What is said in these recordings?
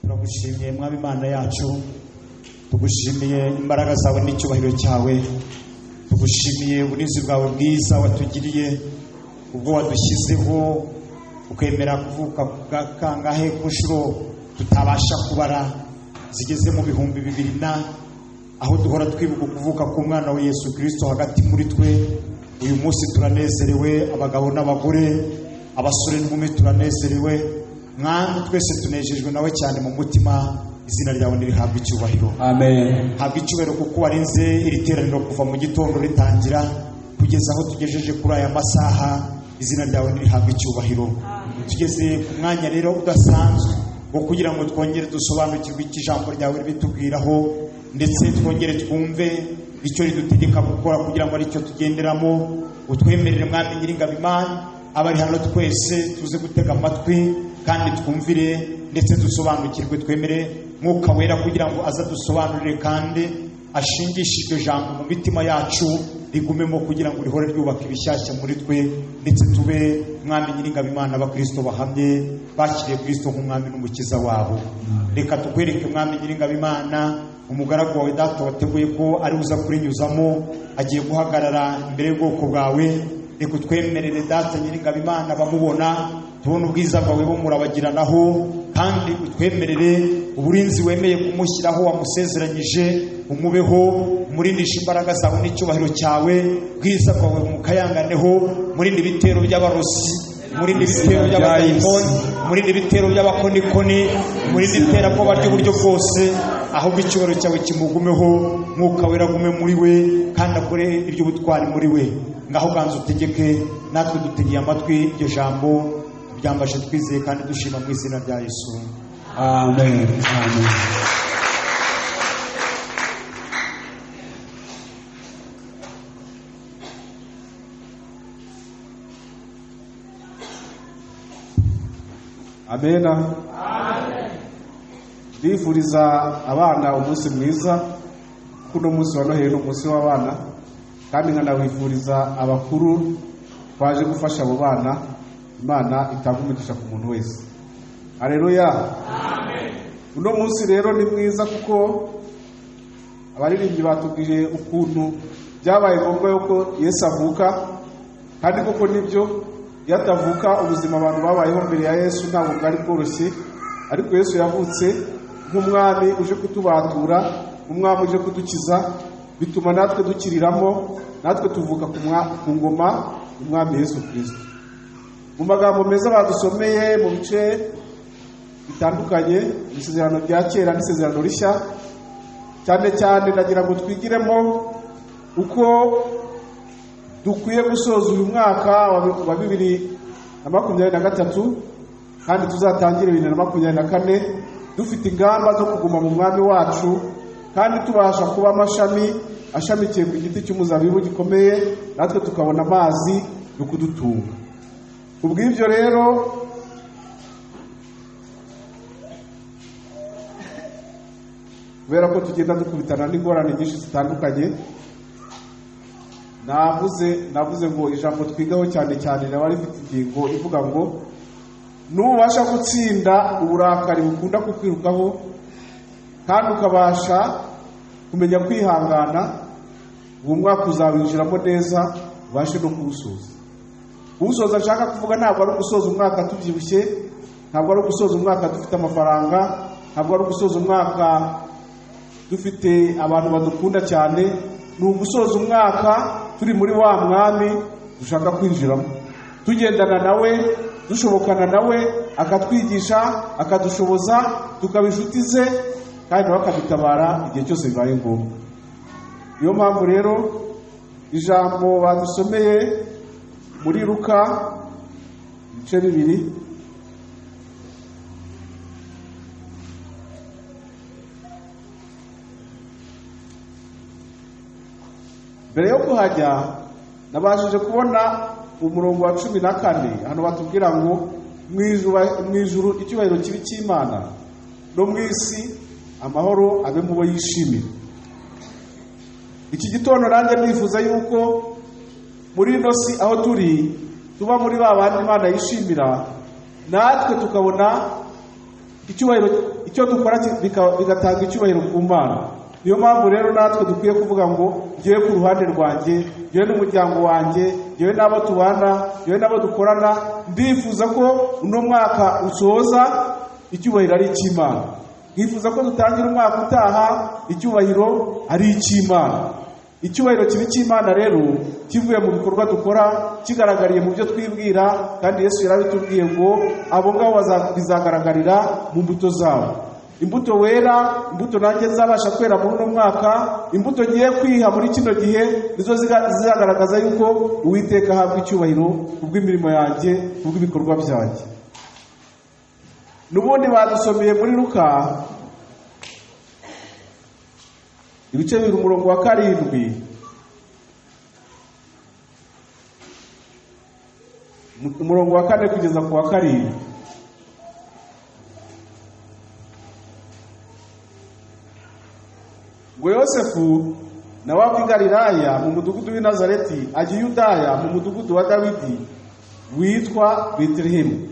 Turagushimiye Mwami Imana yacu, tugushimiye imbaraga zawe n'icyubahiro cyawe, tugushimiye uburinzi bwawe bwiza watugiriye ubwo wadushyizeho ukemera kuvuka kangahe ku nshuro tutabasha kubara zigeze mu 2000 na aho duhora twibuka kuvuka k'umwana wa Yesu Kristo hagati muri twe. Uyu munsi turanezerewe, abagabo n'abagore, abasore n'inkumi turanezerewe. Mwami, twese tunejejwe nawe cyane mu mutima. Izina ryawe nirihabwe icyubahiro. Amen. Habwa icyubahiro kuko warinze iri teraniro kuva mu gitondo ritangira kugeza aho tugejeje kuri aya masaha. Izina ryawe nirihabwe icyubahiro. Tugeze ku mwanya rero udasanzwe wo kugira ngo twongere dusobanukirwe icyo ijambo ryawe ritubwiraho, ndetse twongere twumve icyo ridutegeka gukora kugira ngo aricyo tugenderamo. Utwemerere Mwami Nyiringabo Imana, abari hano twese tuze gutega amatwi kandi twumvire ndetse dusobanukirwe, twemere Mwuka Wera kugira ngo aze adusobanurire kandi ashingishe iryo jambo mu mitima yacu, rigumemo kugira ngo rihore ryubaka ibishyashya muri twe, ndetse tube Mwami Nyiringabo Imana abakristo bahamye bakiriye Kristo nk'umwami n'umukiza wabo. Reka tukwereke Mwami Nyiringabo Imana umugaragu wawe data wateguye ko ari uza kurinyuzamo, agiye guhagarara imbere y'ubwoko bwawe. Reka utwemerere data Nyiringabo Imana bamubona, tubone ubwiza bwawe bumurabagiranaho, kandi utwemerere uburinzi wemeye kumushyiraho wamusezeranyije, umubeho, umurindishe imbaraga zawe n'icyubahiro cyawe, bwiza bwawe bumukayanganeho, murinde ibitero by'abarozi, murinde ibitero by'abadayimoni, murinde ibitero by'abakonikoni, murinde iterabwoba ry'uburyo bwose, ahubwo icyubahiro cyawe kimugumeho, Mwuka Wera agume muri we kandi akore iby'ubutwari muri we. Ngaho ganza utegeke, natwe dutegeye amatwi iryo jambo, tubyambashe twizeye kandi dushima mu izina rya Yesu. Amen. Amen. Amena. Ndifuriza abana umunsi mwiza, kuko uno munsi wa Noheli ni umunsi w'abana, kandi nkanawifuriza abakuru baje gufasha abo bana. Imana itanga umugisha ku muntu wese. Haleluya. Amen. Uno munsi rero ni mwiza kuko abaririmbyi batubwiye ukuntu byabaye ngombwa yuko Yesu avuka, kandi koko nibyo, iyo atavuka ubuzima abantu babayeho mbere ya Yesu ntabwo bwari bworoshye, ariko Yesu yavutse nk'umwami uje kutubatura, umwami uje kudukiza, bituma natwe dukiriramo, natwe tuvuka ku ngoma umwami Yesu Kristo. Mu magambo meza badusomeye mu bice bitandukanye, mu isezerano rya kera n'isezerano rishya, cyane cyane ndagira ngo twigiremo uko dukwiye gusoza uyu mwaka wa 2023 kandi tuzatangire 2024 dufite ingamba zo kuguma mu mwami wacu, kandi tubasha kuba amashami ashamikiye ku giti cy'umuzabibu gikomeye, natwe tukabona amazi yo kudutunga. Kubw'ibyo rero kubera ko tugenda dukubitana n'ingorane nyinshi zitandukanye, navuze ngo ijambo twigaho cyane cyane raba rifite ingingo ivuga ngo nubasha gutsinda uburakari bukunda kukwirukaho, kandi ukabasha kumenya kwihangana, uwo mwaka uzawinjiramo neza ubashe no kuwusoza. Uwusoza nshaka kuvuga ntabwo ari ugusoza umwaka tubyibushye, ntabwo ari ugusoza umwaka dufite amafaranga, ntabwo ari ugusoza umwaka dufite abantu badukunda cyane, ni ugusoza umwaka turi muri wa mwami dushaka kwinjiramo, tugendana nawe, dushobokana nawe, akatwigisha, akadushoboza, tukaba inshuti ze, kandi nawe akadutabara igihe cyose bibaye ngombwa. Niyo mpamvu rero ijambo badusomeye muri Luka ibice 2 mbere yo kuhajya nabashije kubona umurongo wa 14, hano batubwira ngo mu ijuru icyubahiro kibi cy'Imana, no mu isi amahoro abe mu bo yishimira. Iki gitondo nanjye nifuza yuko muri ino si aho turi tuba muri ba bandi Imana yishimira, natwe tukabona Icyubahiro icyo dukora bigatanga icyubahiro ku Mana. Niyo mpamvu rero natwe dukwiye kuvuga ngo ngewe ku ruhande rwanjye, ngewe n'umuryango wanjye, ngewe n'abo tubana, ngewe n'abo dukorana, ndifuza ko uno mwaka usoza icyubahiro ari icy'Imana. Nkifuza ko dutangira umwaka utaha icyubahiro ari icy'Imana. Icyubahiro kibi cy'Imana rero kivuye mu bikorwa dukora, kigaragariye mu byo twibwira, kandi Yesu yarabitubwiye ngo abo ngabo bizagaragarira mu mbuto zabo. Imbuto wera, imbuto nanjye nzabasha kwera muri uno mwaka, imbuto ngiye kwiha muri kino gihe, nizo zizagaragaza yuko Uwiteka ahabwa icyubahiro kubw'imirimo yanjye, kubw'ibikorwa byanjye. N'ubundi badusomeye muri Luka ibice 2 umurongo wa 7, umurongo wa 4 kugeza ku wa 7. Ngo Yosefu nawe ava i Galilaya mu mudugudu w'i Nazareti ajya i Yudaya mu mudugudu wa Dawidi witwa Betelehemu.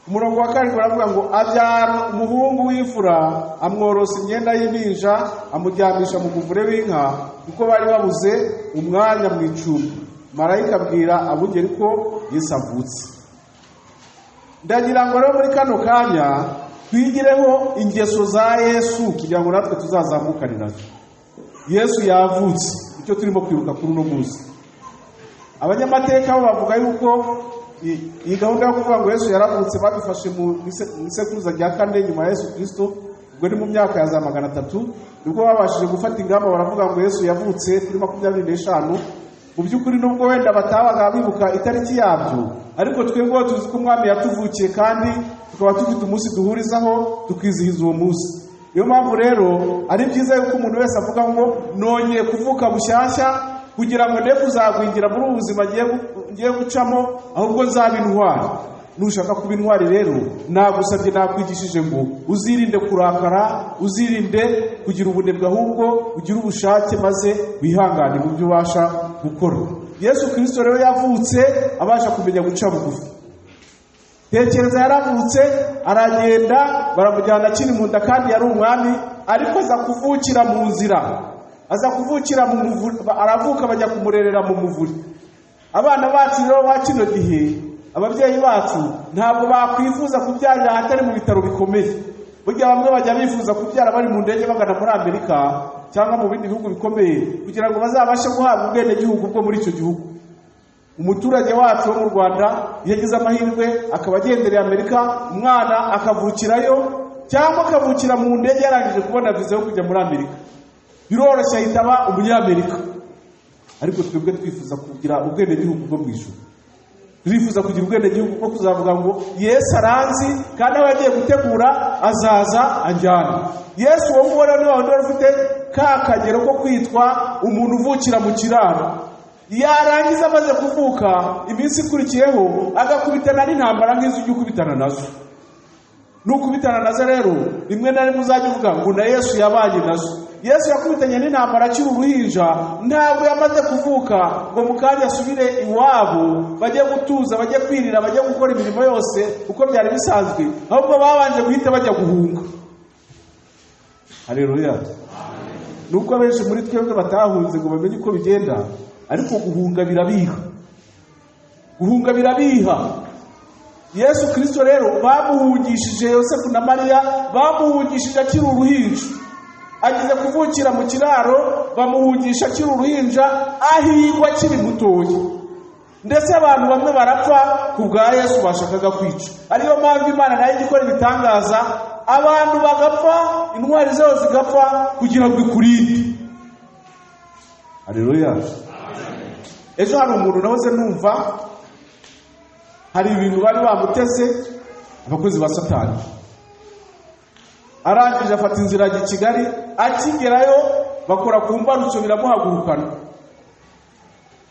Umurongo wa 7 baravuga ngo abyara umuhungu w'imfura, amworosa imyenda y'impinja, amuryamisha mu muvure w'inka, kuko bari babuze umwanya mu icumbi. Marayika abwira abungeri ko Yesu avutse. Ndagira ngo rero muri kano kanya twigireho ingeso za Yesu kugira ngo natwe tuzazamukane nazo. Yesu yavutse, icyo turimo kwibuka kuri uno munsi. Abanyamateka bo bavuga yuko iyi gahunda yo kuvuga ngo Yesu yaravutse babifashe mu isekuruza rya 4 nyuma ya Yesu Kristo, ubwo ni mu myaka ya za 300, nibwo babashije gufata ingamba baravuga ngo Yesu yavutse kuri 25. Mu by'ukuri nubwo wenda batabaga bibuka itariki yabyo, ariko twebwe tuzi ko Umwami yatuvukiye kandi tukaba dufite umunsi duhurizaho tukizihiza uwo munsi. Niyo mpamvu rero ari byiza yuko umuntu wese avuga ngo nongeye kuvuka bushyashya kugira ngo ne kuzagwingira muri ubu buzima ngiye gucamo, ahubwo nzaba intwari. Nushaka kuba intwari rero, nagusabye, nakwigishije ngo uzirinde kurakara, uzirinde kugira ubunebwe, ahubwo ugire ubushake maze wihangane mu byo ubasha gukora. Yesu Kristo rero yavutse abasha kumenya guca bugufi. Tekereza, yaravutse aragenda, baramujyana akiri mu nda kandi yari umwami, ariko aza kuvukira mu nzira, aza kuvukira mu muvure, aravuka bajya kumurerera mu muvure. Abana bacu rero ba kino gihe, ababyeyi bacu ntabwo bakwifuza kubyarira ahatari mu bitaro bikomeye. Burya bamwe bajya bifuza kubyara bari mu ndege bagana muri Amerika cyangwa mu bindi bihugu bikomeye kugira ngo bazabashe guhabwa ubwenegihugu bwo muri icyo gihugu. Umuturage wacu wo mu Rwanda yagize amahirwe akaba agendereye Amerika, umwana akavukirayo cyangwa akavukira mu ndege yarangije kubona viza yo kujya muri Amerika, biroroshye ahita aba umunyamerika. Ariko twebwe twifuza kugira ubwenegihugu bwo mu ijuru, turifuza kugira ubwenegihugu bwo kuzavuga ngo Yesu aranzi kandi aho yagiye gutegura azaza anjyana. Yesu uwo nguwo rero ni wa wundi wari ufite ka kagero ko kwitwa umuntu uvukira mu kiraro, yarangiza amaze kuvuka iminsi ikurikiyeho agakubitana n'intambara nk'izo ujya ukubitana nazo. Nukubitana nazo rero rimwe na rimwe uzajya uvuga ngo na Yesu yabanye nazo. Yesu yakubitanye n'intambara akiri uruhinja, ntabwo yamaze kuvuka ngo mu kanya asubire iwabo bajye gutuza, bajye kwirira, bajye gukora imirimo yose uko byari bisanzwe, ahubwo babanje guhita bajya guhunga. Haleluya. Nubwo abenshi muri twebwe batahunze ngo bamenye uko bigenda, ariko guhunga birabiha, guhunga birabiha. Yesu Kristo rero bamuhungishije Yosefu na Mariya, bamuhungishije akiri uruhinja, agize kuvukira mu kiraro, bamuhungisha akiri uruhinja, ahigwa akiri mutoya. Ndetse abantu bamwe barapfa ku bwa Yesu bashakaga kwica. Ariyo mpamvu Imana nayo igikora ibitangaza, abantu bagapfa, intwari zabo zigapfa kugira ngo ikurinde. Haleluya. Ejo hari umuntu nahoze numva hari ibintu bari bamuteze abakozi ba Satani, arangije afata inzira ajya i Kigali, akigerayo bakora ku mbarutso biramuhagurukana.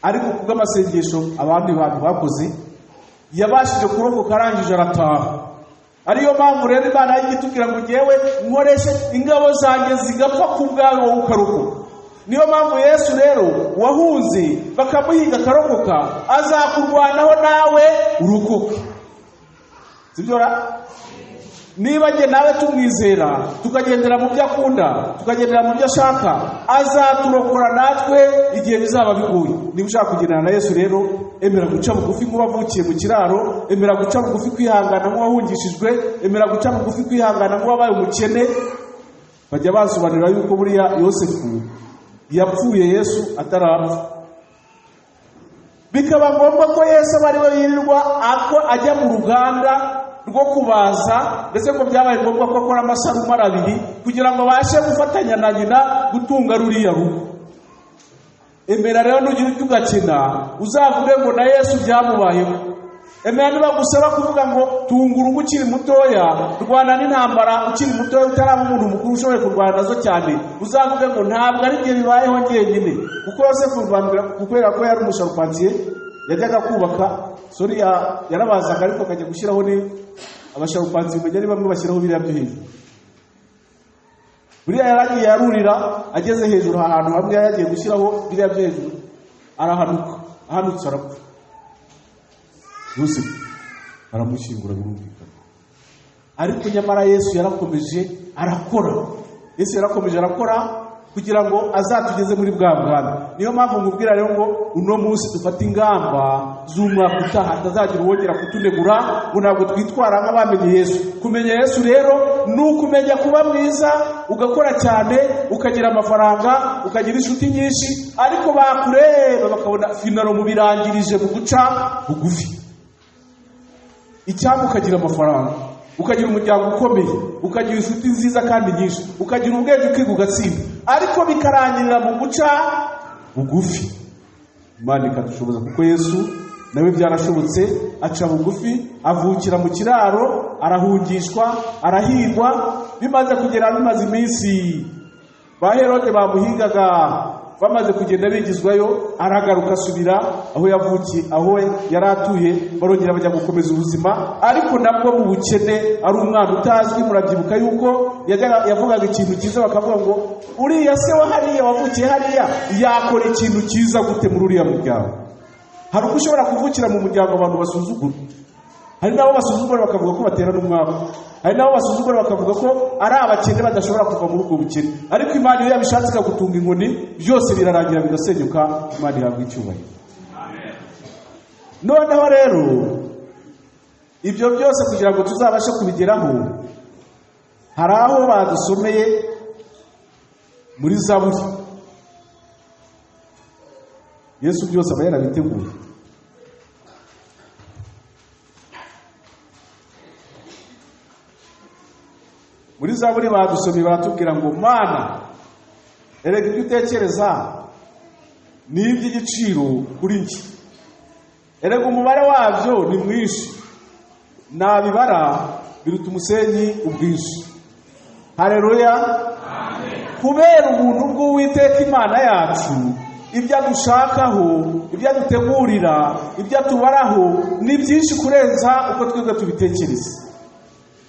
Ariko kubw'amasengesho abandi bantu bakoze yabashije kurokoka, arangije arataha. Ariyo mpamvu rero Imana yitubwira ngo ngewe nkoreshe ingabo zanjye zigapfa ku bwawe wowe ukarokoka. Niyo mpamvu Yesu rero wahunze bakamuhiga akarokoka, azakurwanaho nawe urokoke. Sibyo ra? Niba njye nawe tumwizera, tukagendera mu byo akunda, tukagendera mu byo ashaka, azaturokora natwe igihe bizaba bigoye. Niba ushaka kugendana na Yesu rero, emera guca bugufi nk'uwavukiye mu kiraro, emera guca bugufi kwihangana nk'uwahungishijwe, emera guca bugufi kwihangana nk'uwabaye umukene. Bajya basobanurira yuko buriya Yosefu yapfuye Yesu atarapfa, bikaba ngombwa ko Yesu aba ariwe yirirwa ako ajya mu ruganda rwo kubaza, ndetse ko byabaye ngombwa ko akora amasarumara abiri kugira ngo abashe gufatanya na nyina gutunga ruriya rugo. Emera rero nugira icyo ugakina, uzavuge ngo na Yesu byamubayeho. Emera niba gusaba kuvuga ngo tunga urugo ukiri mutoya, rwana n'intambara ukiri mutoya, utaraba umuntu mukuru ushoboye kurwana nazo cyane, uzavuge ngo ntabwo ari ibyo bibayeho njyenyine. Kuko Yosefu kubera ko yari umusharupantiye, yajyaga kubaka, sori yarabazaga ariko akajya gushyiraho ni abasharupantiye, umenya ni bamwe bashyiraho biriya byo hejuru. Buriya yaragiye yarurira ageze hejuru ahantu hamwe yagiye gushyiraho biriya byo hejuru, arahanuka, ahanutse arapfa. Yosefu baramushyingura birumvikana. Ariko nyamara Yesu yarakomeje arakora. Yesu yarakomeje arakora kugira ngo azatugeze muri bwa bwami. Niyo mpamvu nkubwira rero ngo uno munsi dufate ingamba z'umwaka utaha, hatazagira uwongera kutunegura ngo ntabwo twitwara nk'abamenye Yesu. Kumenya Yesu rero ni ukumenya kuba mwiza, ugakora cyane, ukagira amafaranga, ukagira inshuti nyinshi, ariko bakureba bakabona finaro mubirangirije mu guca bugufi. Icyampa ukagira amafaranga, ukagira umuryango ukomeye, ukagira inshuti nziza kandi nyinshi, ukagira ubwenge ukiga ugatsinda, ariko bikarangirira mu guca bugufi. Imana ikadushoboza, kuko Yesu nawe byarashobotse, aca bugufi, avukira mu kiraro, arahungishwa, arahigwa. Bimaze kugera, bimaze iminsi ba Herode bamuhigaga, bamaze kugenda bigizwayo, aragaruka asubira aho yavukiye, aho yari atuye, barongera bajya gukomeza ubuzima, ariko nabwo mu bukene, ari umwana utazwi. Murabyibuka yuko yavugaga ikintu cyiza bakavuga ngo uriya se wa hariya wavukiye hariya yakora ikintu cyiza gute muri uriya muryango? Hari uko ushobora kuvukira mu muryango abantu basuzugura, hari n'abo basuzugura bakavuga ko batera n'umwaku, hari n'abo basuzugura bakavuga ko ari abakene badashobora kuva muri ubwo bukene, ariko Imana iyo yabishatse ikagutunga inkoni, byose birarangira bigasenyuka. Imana ihabwa icyubahiro. Noneho rero ibyo byose kugira ngo tuzabashe kubigeraho, hari aho badusomeye muri Zaburi. Yesu byose aba yarabiteguye. Muri Zaburi badusomeye baratubwira ngo Mana, erega ibyo utekereza ni iby'igiciro kuri njye, erega umubare wabyo ni mwinshi, nabibara biruta umusenyi ubwinshi. Haleluya. Kubera ubuntu bw'Uwiteka Imana yacu, ibyo adushakaho, ibyo adutegurira, ibyo atubaraho ni byinshi kurenza uko twebwe tubitekereza.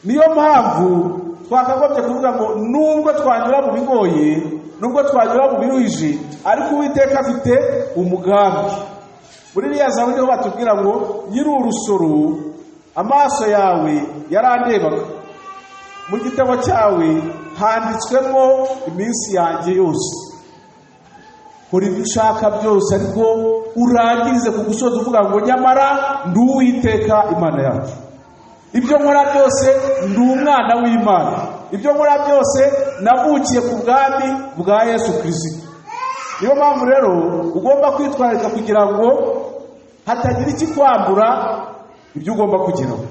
Niyo mpamvu twakagombye kuvuga ngo nubwo twanyura mu bigoye, nubwo twanyura mu biruhije, ariko Uwiteka afite umugambi. Muri iriya Zaburi niho batubwira ngo nyiri urusoro amaso yawe yarandebaga, mu gitabo cyawe handitswemo iminsi yanjye yose. Kora ibyo ushaka byose, ariko urangirize ku gusoza uvuga ngo nyamara ndi Uwiteka Imana yacu, ibyo nkora byose ndi umwana w'Imana, ibyo nkora byose navukiye ku bwami bwa Yesu Kristo. Niyo mpamvu rero ugomba kwitwararika kugira ngo hatagira ikikwambura ibyo ugomba kugeraho.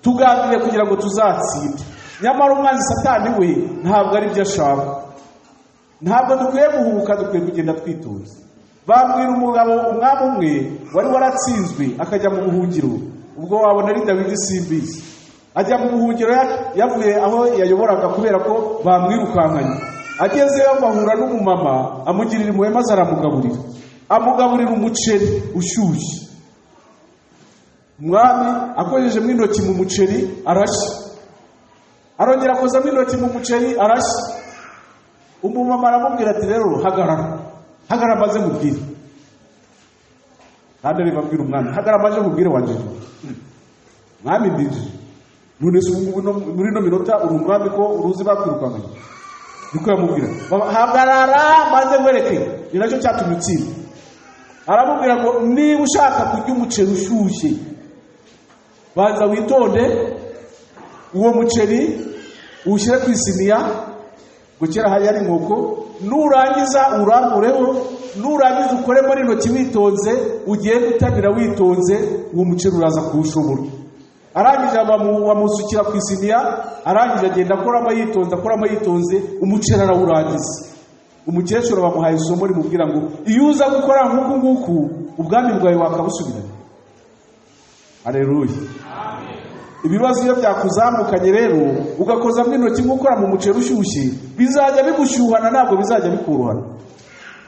Tugambiriye kugira ngo tuzatsinde, nyamara umwanzi Satani we ntabwo ari byo ashaka. Ntabwo dukwiye guhubuka, dukwiye kugenda twitonze. Bambwira umugabo, umwami umwe wari waratsinzwe akajya mu buhungiro, ubwo wabona ari Dawidi simbizi, ajya mu buhungiro yavuye aho yayoboraga kubera ko bamwirukankanye. Agezeyo bahura n'umumama, amugirira impuhwe maze aramugaburira, amugaburira umuceri ushyushye. Umwami akorejemo intoki mu muceri arashya, arongera akozamo intoki mu muceri arashya. Umumama aramubwira ati rero hagarara, hagarara maze mubwire. Kandi areba abwira umwami, hagarara maze mubwire wanjye. Mwami ndinjije. None se ubu muri no minota uri umwami ko uruzi bakwirukankanye? Niko yamubwira, hagarara maze nkwereke. Ni nacyo cyatumye utsinda. Aramubwira ngo niba ushaka kurya umuceri ushyushye, banza witonde, uwo muceri uwushyire ku isiniya, ngo kera hari ari inkoko, nurangiza urambureho, nurangiza ukoremo n'intoki witonze, ugende utamira witonze, uwo muceri uraza kuwushobora. Arangije bamusukira ku isiniya, arangije agenda akoramo yitonze, akoramo yitonze, umuceri arawurangiza. Umukecuru bamuhaye isomo rimubwira ngo iyo uza gukora nk'uku nguku, ubwami bwawe wakabusubirana. Haleluya. Ibibazo iyo byakuzamukanye rero ugakozamo intoki nk'ukora mu muceri ushyushye, bizajya bigushyuhana, ntabwo bizajya bikorohana.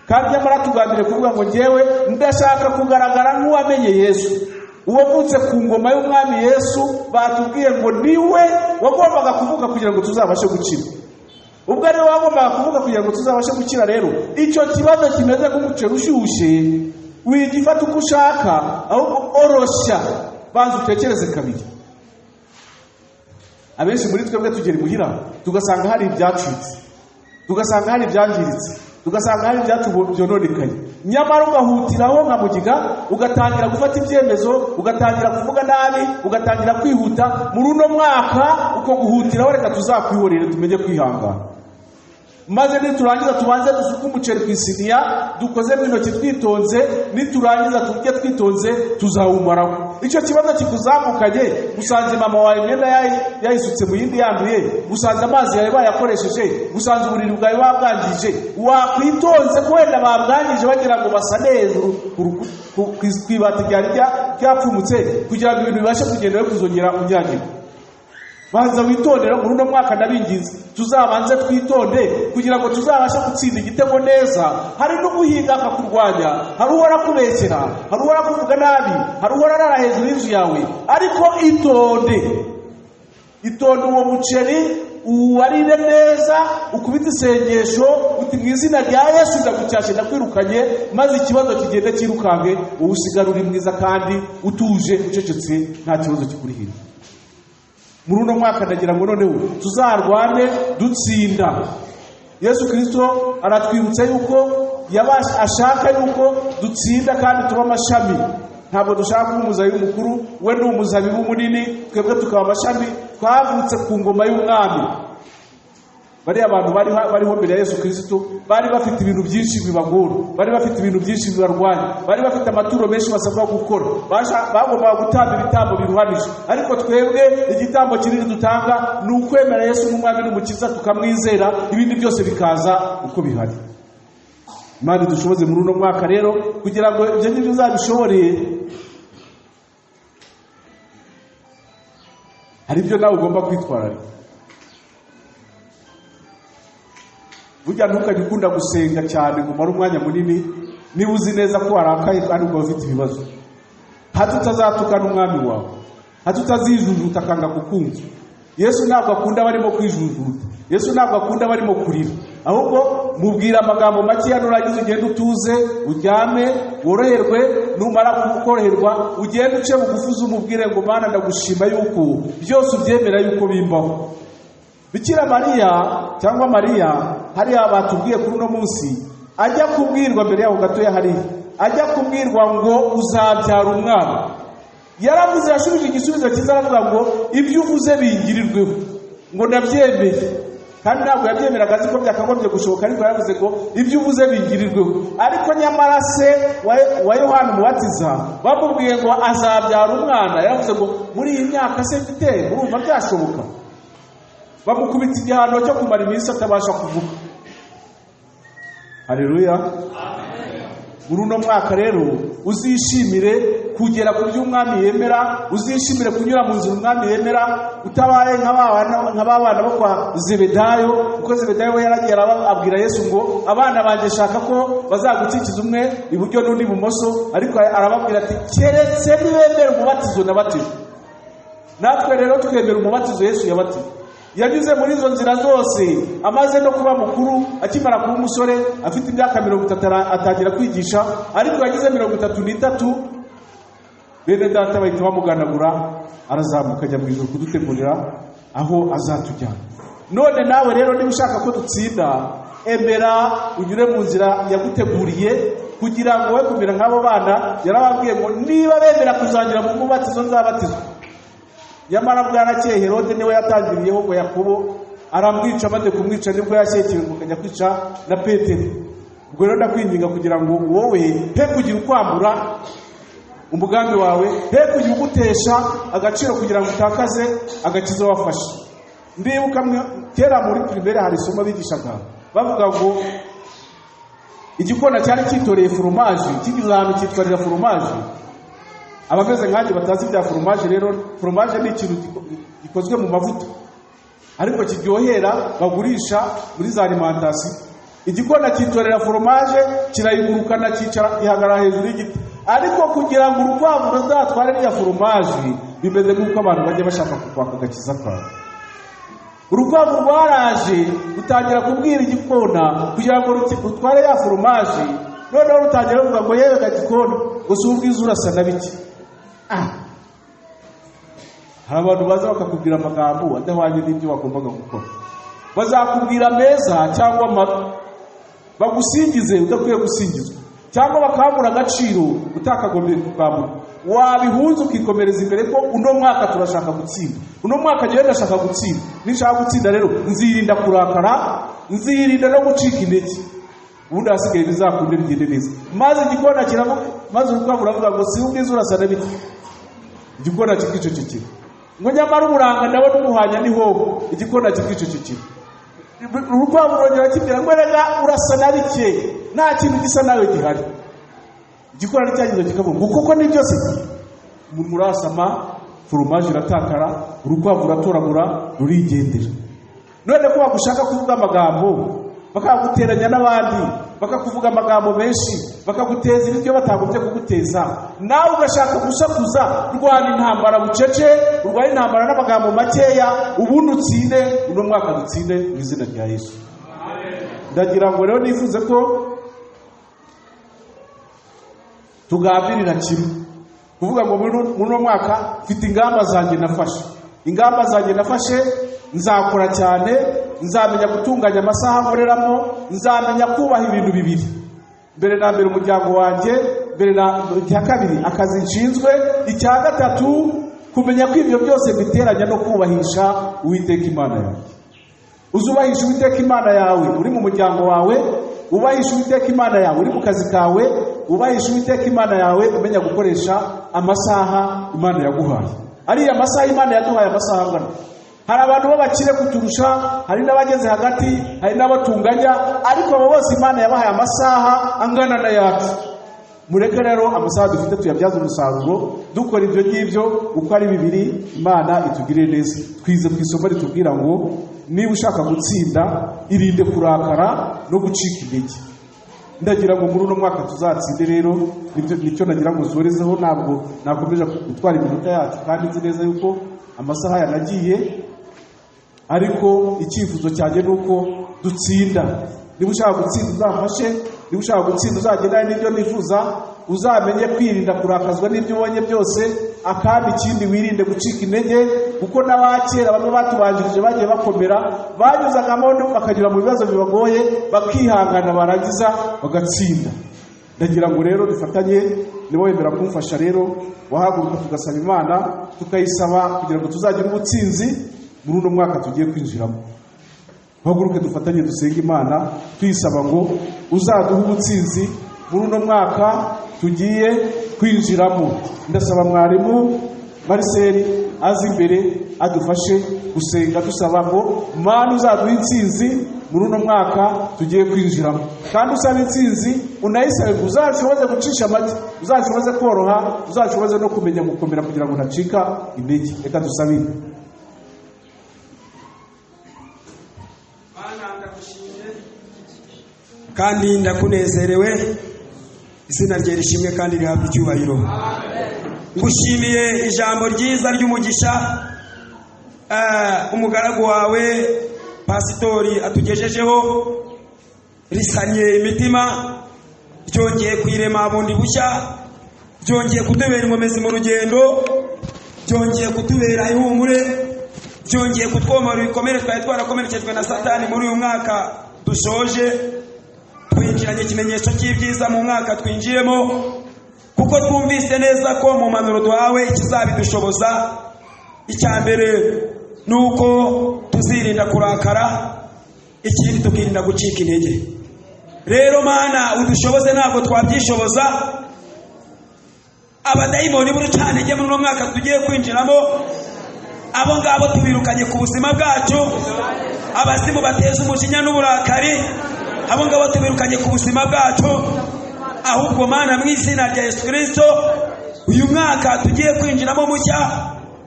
Kandi nyamara tugambiriye kuvuga ngo njyewe ndashaka kugaragara nk'uwamenye Yesu, uwavutse ku ngoma y'umwami Yesu. Batubwiye ngo niwe wagombaga kuvuga kugira ngo tuzabashe gukira. Ubwo ariwe wagombaga kuvuga kugira ngo tuzabashe gukira, rero icyo kibazo kimeze nk'umuceri ushyushye wigifata uko ushaka, ahubwo oroshya, banza utekereze kabiri. Abenshi muri twebwe tugera imuhira tugasanga hari ibyacitse, tugasanga hari ibyangiritse, tugasanga hari ibyacu byononekaye, nyamara ugahutiraho nka mugiga, ugatangira gufata ibyemezo, ugatangira kuvuga nabi, ugatangira kwihuta. Muri uno mwaka uko guhutiraho reka tuzakwihorere, tumenye kwihangana, maze niturangiza tubanze dusuke umuceri ku isiniya, dukozemo intoki twitonze, niturangiza turye twitonze, tuzawumaraho. Icyo kibazo kikuzamukanye, usanze mama wawe imyenda yayisutse mu yindi yanduye, usanze amazi yawe bayakoresheje, usanze uburiri bwawe babwangije, wakwitonze ko wenda babwangije bagira ngo basane hejuru ku ibati ryari ryapfumutse, kugira ngo ibintu bibashe kugenda we kuzongera unyagirwa. Banza witondere. Muri uno mwaka ndabinginze, tuzabanze twitonde kugira ngo tuzabashe gutsinda igitego neza. Hari n'uguhiga akakurwanya, hari uhora akubeshyera, hari uhora akuvuga nabi, hari uhora arara hejuru y'inzu yawe, ariko itonde, itonde, uwo muceri uwarire neza, ukubite isengesho uti mu izina rya Yesu ndagucyashye, ndakwirukanye, maze ikibazo kigende cyirukange, wowe usigare uri mwiza kandi utuje, ucecetse, nta kibazo kikuri hirya. Muri uno mwaka ndagira ngo noneho tuzarwane dutsinda. Yesu Kristo aratwibutsa yuko ashaka yuko dutsinda kandi tuba amashami. Ntabwo dushaka kuba umuzabibu mukuru, we ni umuzabibu munini, twebwe tukaba amashami. Twavutse ku ngoma y'umwami. Bariya abantu bariho mbere ya Yesu Kristo bari bafite ibintu byinshi bibagora, bari bafite ibintu byinshi bibarwanya, bari bafite amaturo menshi basabwa gukora, bagombaga gutamba ibitambo biruhanije. Ariko twebwe igitambo kinini dutanga ni ukwemera Yesu nk'umwami n'umukiza, tukamwizera, ibindi byose bikaza uko bihari. Imana idushoboze muri uno mwaka rero kugira ngo ibyo ngibyo uzabishobore. Hari ibyo nawe ugomba kwitwararika. Burya ntukajye ukunda gusenga cyane ngo umare umwanya munini niba uzi neza ko warakaye kandi ukaba ufite ibibazo. Hato utazatukana umwami wawe, hato utazijujuta akanga kukumva. Yesu ntabwo akunda abarimo kwijujuta, Yesu ntabwo akunda abarimo kurira, ahubwo mubwira amagambo make, nurangiza ugende utuze, uryame, woroherwe. Numara koroherwa ugende uce bugufi, umubwire ngo Mana ndagushima yuko byose ubyemera yuko bimbaho. Bikira Mariya cyangwa Mariya hariya batubwiye kuri uno munsi, ajya kubwirwa mbere yaho gatoya hariya, ajya kubwirwa ngo uzabyara umwana, yaravuze, yashubije igisubizo cyiza, aravuga ngo ibyo uvuze bingirirweho, ngo ndabyemeye. Kandi ntabwo yabyemeraga azi ko byakagombye gushoboka, ariko yaravuze ngo ibyo uvuze bingirirweho. Ariko nyamara se wa Yohana Umubatiza bamubwiye ngo azabyara umwana, yaravuze ngo muri iyi myaka se mfite murumva byashoboka? Bamukubita igihano cyo kumara iminsi atabasha kuvuga. Haleluya. Muri uno mwaka rero uzishimire kugera ku byo umwami yemera, uzishimire kunyura mu nzira umwami yemera, utabaye nka ba bana bo kwa Zebedayo, kuko Zebedayo we yaragiye abwira Yesu ngo abana banjye shaka ko bazagukikiza umwe iburyo n'undi ibumoso, ariko arababwira ati keretse nibemera umubatizo nabatijwe. Natwe rero twemera umubatizo Yesu yabatijwe. Yanyuze muri izo nzira zose, amaze no kuba mukuru, akimara kuba umusore afite imyaka 30 atangira kwigisha, ariko yagize 33 Bene data bahita bamuganagura, arazamuka ajya mu ijuru kudutegurira aho azatujyana. None nawe rero niba ushaka ko dutsinda, emera unyure mu nzira yaguteguriye kugira ngo we kumera nk'abo bana. Yarababwiye ngo niba bemera kuzagira mu mubatizo nzabatizwa. Nyamara bwarakeye Herode niwe yatangiriyeho ngo Yakobo aramwica, amaze kumwica nibwo yashyekewe ngo akajya kwica na Petero. Ubwo rero ndakwinginga kugira ngo wowe he kugira ukwambura umugambi wawe, he kugira ugutesha agaciro kugira ngo utakaze agakiza wafashe. Ndibuka kera muri primaire hari isomo bigishaga bavuga ngo igikona cyari cyitoreye foromaje, kigeze ahantu cyitwarira foromaje. Abameze nkanjye batazi ibya foromaje rero, foromaje ni ikintu gikozwe mu mavuta ariko kiryohera, bagurisha muri za alimentation. Igikona cyitorera foromaje kirayigurukana, cyicara gihagarara hejuru y'igiti. Ariko kugira ngo urukwavu ruzatware rya foromaje, bimeze nk'uko abantu bajya bashaka kukwaka agakiza kawe. Urukwavu rwaraje rutangira kubwira igikona kugira ngo rutware ya foromaje. Noneho rutangira ruvuga ngo yewe gagikona, ngo si ubwiza urasa na bike. Hari abantu baza bakakubwira amagambo adahwanye n'ibyo wagombaga gukora. Bazakubwira meza cyangwa mabi, bagusingize udakwiye gusingizwa, cyangwa bakambura agaciro utakagombye kukambura. Wabihunze ukikomereza imbere ko uno mwaka turashaka gutsinda, uno mwaka njyewe ndashaka gutsinda. Nishaka gutsinda rero nzirinda kurakara, nzirinda no gucika intege, ubundi ahasigaye bizakunde bigende neza. Maze igikona kiravuga, maze urukwavu ruravuga ngo si ubwiza urasa na bike. Igikona kikicecekera ngo nyamara uburanga ndabona umuhanya ni hoho. Igikona kikicecekera. Urukwavu rwongera kibwira ngo erega urasa na bike, nta kintu gisa nawe gihari. Igikona nicyagize kikavuga ngo kuko ni byose. Umuntu urasama, foromaje iratakara, urukwavu ruratoragura rurigendera. None ko bagushaka kuvuga amagambo, bakaguteranya n'abandi, bakakuvuga amagambo menshi, bakaguteza ibiryo batagombye kuguteza, nawe ugashaka gusakuza. Rwana intambara bucece, urwane intambara n'amagambo makeya, ubundi utsinde. Uno mwaka dutsinde mu izina rya Yesu. Ndagira ngo rero nifuze ko tugambirira kimwe, kuvuga ngo muri uno mwaka mfite ingamba zanjye nafashe, ingamba zanjye nafashe, nzakora cyane, nzamenya gutunganya amasaha nkoreramo, nzamenya kubaha ibintu bibiri: mbere na mbere umuryango wanjye, mbere na icya kabiri akazi nshinzwe, icya gatatu kumenya ko ibyo byose biteranya no kubahisha Uwiteka Imana yawe. Uzubahisha Uwiteka Imana yawe uri mu muryango wawe, ubahisha Uwiteka Imana yawe uri mu kazi kawe, ubahisha Uwiteka Imana yawe umenya gukoresha amasaha Imana yaguhaye. Ariya masaha Imana yaduhaye amasaha angana. Hari abantu b'abakire kuturusha, hari n'abageze hagati, hari n'abatunganya, ariko abo bose Imana yabahaye amasaha angana na yacu. Mureke rero amasaha dufite tuyabyaze umusaruro, dukora ibyo ngibyo uko ari bibiri, Imana itugirire neza. Twize ku isomo ritubwira ngo niba ushaka gutsinda, irinde kurakara no gucika intege. Ndagira ngo muri uno mwaka tuzatsinde rero, nicyo nagira ngo zorezeho. Ntabwo nakomeje gutwara iminota yacu kandi nzi neza yuko amasaha yanagiye, ariko icyifuzo cyanjye ni uko dutsinda. Niba ushaka gutsinda uzamfashe, niba ushaka gutsinda uzagendane n'ibyo nifuza, uzamenye kwirinda kurakazwa n'ibyo ubonye byose, akandi ikindi wirinde gucika intege, kuko n'abakera bamwe batubanjirije bagiye bakomera, banyuzagamo bakanyura mu bibazo bibagoye, bakihangana, barangiza bagatsinda. Ndagira ngo rero dufatanye, niba wemera kumfasha rero wahaguruka tugasaba Imana, tukayisaba kugira ngo tuzagire ubutsinzi muri uno mwaka tugiye kwinjiramo. Duhaguruke dufatanye dusenge Imana tuyisaba ngo uzaduhe ubutsinzi muri uno mwaka tugiye kwinjiramo. Ndasaba mwarimu Marcel aze imbere adufashe gusenga dusaba ngo Mana uzaduhe intsinzi muri uno mwaka tugiye kwinjiramo. Kandi usaba intsinzi unayisabe ngo uzashoboze gucisha make, uzashoboze koroha, uzashoboze no kumenya gukomera kugira ngo ntacika intege. Reka dusabire. Kandi ndakunezerewe, izina rye rishimwe kandi rihabwe icyubahiro. Ngushimiye ijambo ryiza ry'umugisha umugaragu wawe pasitori atugejejeho, risanye imitima, ryongeye kwirema bundi bushya, Byongeye kutubera inkomezi mu rugendo, byongeye kutubera ihumure, byongeye kutwomora ibikomere twari twarakomerekejwe na Satani muri uyu mwaka dushoje. Twinjiranye ikimenyetso cy'ibyiza mu mwaka twinjiyemo, kuko twumvise neza ko mu mpanuro duhawe ikizabidushoboza, icya mbere ni uko tuzirinda kurakara, ikindi tukirinda gucika intege. Rero Mana udushoboze, ntabwo twabyishoboza. Abadayimoni b'urucantege muri uno mwaka tugiye kwinjiramo, abo ngabo tubirukanye ku buzima bwacu. Abazimu bateza umujinya n'uburakari, abo ngabo tubirukanye ku buzima bwacu. Ahubwo Mana, mu izina rya Yesu Kristo, uyu mwaka tugiye kwinjiramo mushya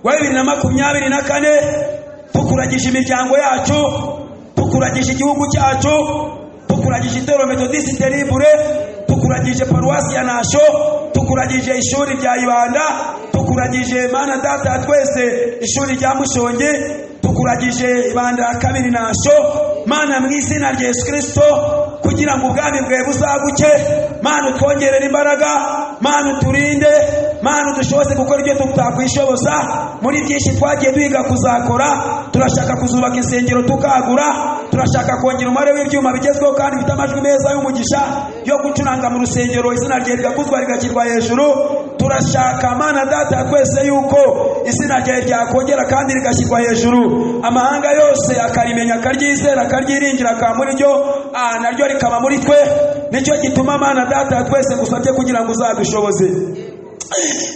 wa 2024, tukuragije imiryango yacu, tukuragije igihugu cyacu, tukuragije itorero Metodisite Libre, tukuragije paruwasi ya Nasho, tukuragije ishuri rya Ibanda, tukuragije Mana Data twese ishuri rya Mushonge, tukuragije Ibanda ya kabiri Nasho. Mana, mu izina rya Yesu Kristo, kugira ngo ubwami bwawe buzaguke, Mana utwongerere imbaraga, Mana uturinde, Mana udushoboze gukora ibyo tutakwishoboza. Muri byinshi twagiye duhiga kuzakora, turashaka kuzubaka insengero tukagura, turashaka kongera umubare w'ibyuma bigezweho kandi bifite amajwi meza y'umugisha yo gucuranga mu rusengero, izina rye rigakuzwa rigashyirwa hejuru. Turashaka Mana Data twese yuko izina ryawe ryakongera kandi rigashyirwa hejuru, amahanga yose akarimenya, akaryizera, akaryiringira, akaba muri ryo, naryo rikaba muri twe. Nicyo gituma Mana Data twese ngusabye kugira ngo uzadushoboze.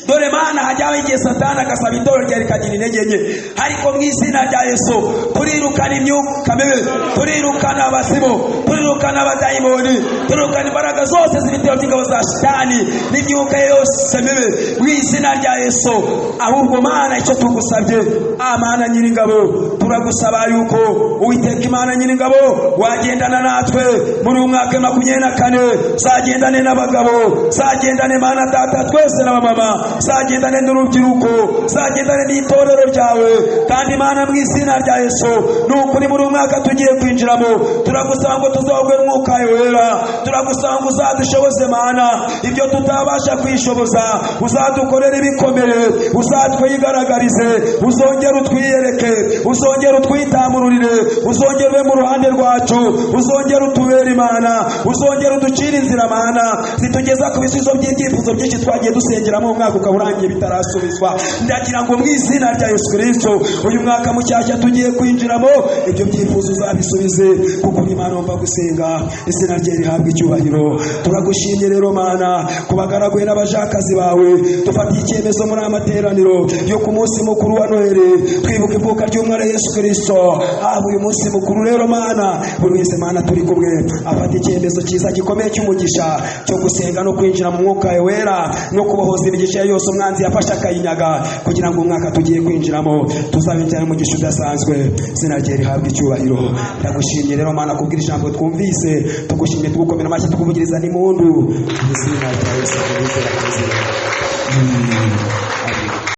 Dore Mana, hajyaho igihe Satani agasaba itorero ryawe rikagira intege nke, ariko mu izina rya Yesu turirukana imyuka mibi, turirukana abazimu, turirukana abadayimoni, turirukana imbaraga zose z'ibitero by'ingabo za Shitani n'imyuka yose mibi mu izina rya Yesu. Ahubwo Mana, icyo tugusabye, Mana Nyiringabo, turagusaba yuko Uwiteka Imana Nyiringabo wagendana natwe muri uyu mwaka wa 24, zagendane n'abagabo, zagendane Mana Data twese n'abamama, zagendane n'urubyiruko, zagendane n'itorero ryawe. Kandi Mana, mu izina rya Yesu, ni ukuri muri uyu mwaka tugiye kwinjiramo, turagusaba ngo tuzahogwe n'umwuka wera, turagusaba ngo uzadushoboze Mana ibyo tutabasha kwishoboza, uzadukorere ibikomere, uzatwigaragarize, uzongere utwiyereke, uzongere utwitamururire, uzongere ube mu ruhande rwacu, uzongere utubere Imana, uzongere uducire inzira Mana zitugeza ku bisubizo by'ibyifuzo byinshi twagiye dusengeramo, umwaka ukaba urangiye bitarasubizwa. Ndagira ngo mu izina rya Yesu Kristo, uyu mwaka mushyashya tugiye kwinjiramo, ibyo byifuzo uzabisubize, kuko uri Imana wumva gusenga. Izina rye rihabwa icyubahiro. Turagushimye rero Mana ku bagaragu n'abajakazi bawe. Dufatiye icyemezo muri aya materaniro yo ku munsi mukuru wa Noheli, twibuka ivuka ry'umwana Yesu Kristo. Haba uyu munsi mukuru rero Mana, buri wese Mana turi kumwe afata icyemezo cyiza gikomeye cy'umugisha cyo gusenga no kwinjira mu mwuka wera no kubohoza imigisha yose umwanzi yafashe akayinyaga, kugira ngo umwaka tugiye kwinjiramo tuzabinjira umugisha udasanzwe. Izina rye rihabwa icyubahiro. Ndagushimye rero Mana kubwira ijambo twumvise, tugushimye, tugukomera amashyi, tukuvugiriza n'impundu mu izina rya Yesu Kristo.